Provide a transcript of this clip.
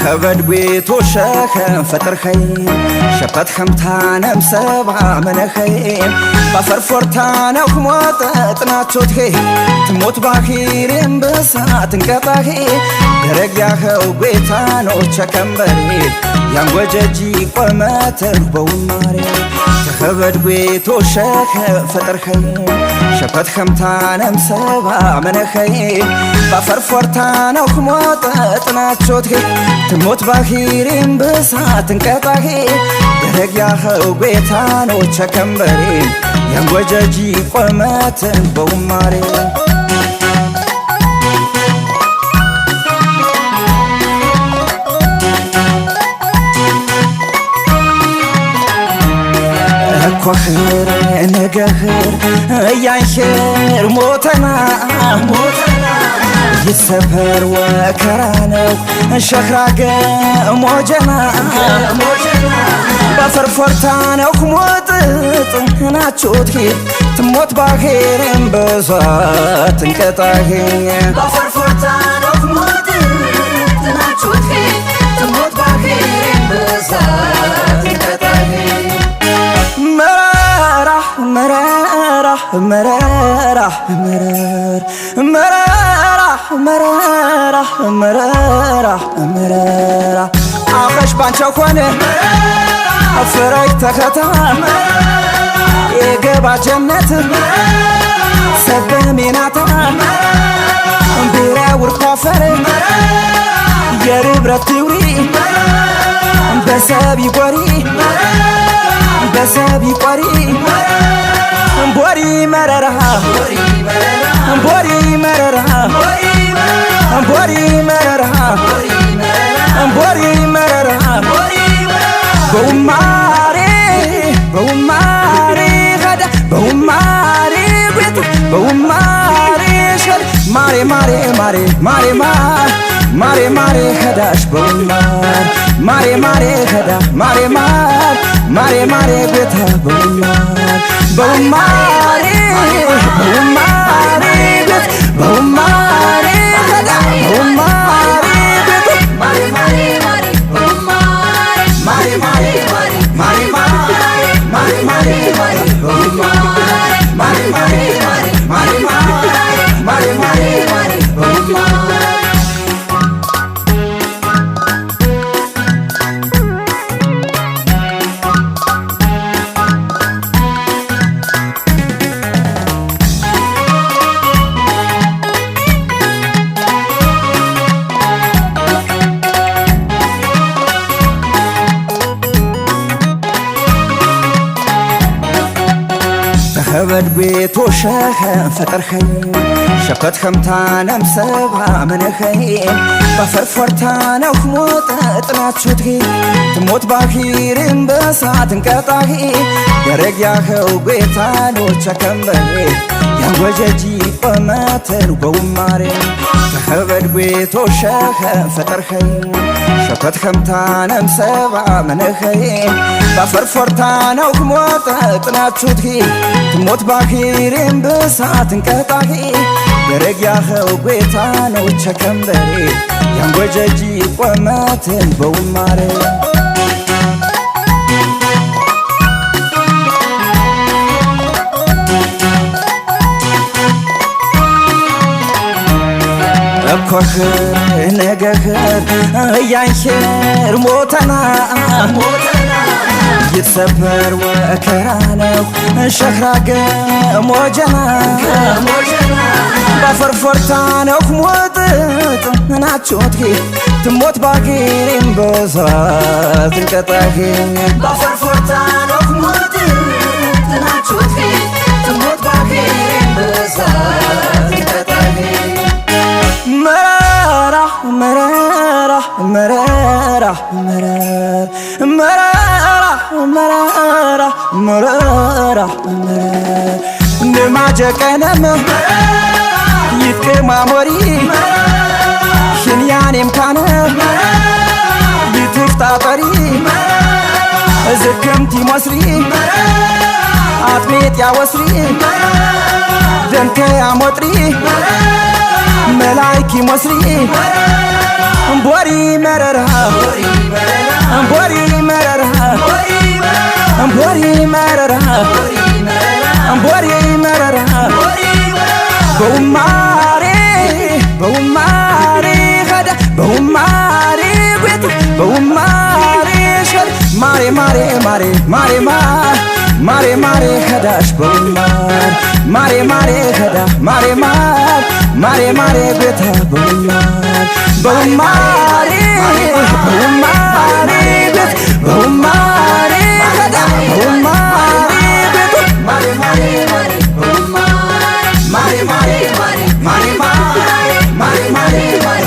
ተኸበድ ቤቶ ሸኸ ፈጥርኸይ ሸፈት ኸምታነም ሰብዓ መነኸይ ባፈርፎርታነው ክሞት ጥናቾትኸ ትሞት ባኺሬም በሳት እንቀጣኸ ደረግ ያኸው ጌታኖ ቸከምበሬ ያንጎጀጂ ቆመተን በውማሬ ተኸበድ ቤቶ ሸኸ ፈጥርኸይ ሸፈት ኸምታነም ሰብዓ መነኸይ ባፈርፎርታነው ክሞት ጥናቾትኸ ትሞት ባኺሬም በሳት እንቀጣኸ ደረግ ያኸው ጌታኖ ቸከምበሬ ያንጎጀጂ ቆመተን በውማሬ ኮኽር ነገኽር እያንሽር ሞተና ይሰፈር ወከራ ነው ሸኽራ ገሞጀና በፈርፎርታ ነው ክሞት ጥናቾት ትሞት ባኼርን በዛት እንቀጣህ ባፈርፎርታ ነው ክሞት ጥናቾት ትሞት ባኼርን በዛት እንቀጣህ መራራ መራራ መራራ መራር መራራ መራራ መራራ መራራ አኸሽ ባንቸ ኾነ ፍረይ ተኸታ የገባ ጀነት ሰበሜናታ ቢራ ውርኳፈር የርብረት ትውሪ በሰብ ይቆሪ በሰብ ይቆሪ ቦሪ መረራ ቦሪ መረራ ቦሪ መረራ ቦሪ መረራ በውማሬ በውማሬ ኸዳ በውማሬ ቤት በውማሬ ሸር ማሬ ማሬ ማሬ ማሬ ማሬ ማሬ ኸዳሽ በውማር ማሬ ማሬ ኸዳ ማሬ ማር ማሬ ማሬ ቤታ በውማር በውማሬ በውማሬ ቤት በውማሬ ኸዳ በውማሬ ቤት ማሬ ማሬ ማሬ በውማሬ ማሬ ማሬ ማሬ ማሬ ማሬ ማሬ በውማር ማሬ ማሬ ማሬ ማሬ ማሬ ማሬ በውማር ተኸበድ ቤቶ ሸኸ ፈጠርኸይ ሸፈት ኸምታነም ሰብዓ መነኸይ ባፈርፎርታነው ክሞት ጥናቾትኺ ትሞት ባኺርን በሳት እንቀጣኺ ደረግ ያኸው ጌታኖ ቸከምበሬ ያንጎጀጂ ቆመተን በውማሬ ተኸበድ ቤቶ ሸኸ ፈጠርኸይ ሸፈት ኸምታነም ሰብዓ መነኸይ ባፈርፎርታነው ክሞት ጥናቾትኺ ትሞት ባኺሬም በሳት እንቀጣኺ ደረግ ያኸው ጌታኖ ቸከምበሬ ያንጎጀጂ ቆመትን በውማሬ እኮኽር ነገኽር እያንሽር ሞተና ይትሰበር ወከራ ነው ሸኽራ ገሞጀና ባፈርፎርታ ነው ክሞት ጥናቾትኺ ትሞት ባኺሬም በዛት እንቀጣኺ ባፈርፎርታ ነው ክሞት ጥናቾት ትሞት ባኼርን በዛት እንቀጣህ መራራ መራራ መራራ መራር መራራ መራራ መራራ መራር ንማጀቀነም ይትቅማሞሪ ሽንያኔም ካነ ይትፍጣጠሪ ዝክምቲ ሞስሪ አጥሜጥ ያወስሪ ደንከ ያሞጥሪ መላይኪ ሞስሪ ቦሪ መረራ ቦሪ መረራ ቦሪ መረራ ቦሪ መረራ በውማሬ በውማሬ ኸዳ በውማሬ ቤት በውማሬ ሸር ማሬ ማሬ ማሬ ማሬ ማሬ ማሬ ኸዳሽ በውማር ማሬ ማሬ ኸዳ ማሬ ማር ማሬ ማሬ ቤታ በውማር በውማሬ በውማሬ ቤት በውማሬ ኸዳ በውማሬ ቤት ማሬ ማሬ ማሬ ማሬ ማሬ ማሬ ማሬ ማሬ ማሬ ማሬ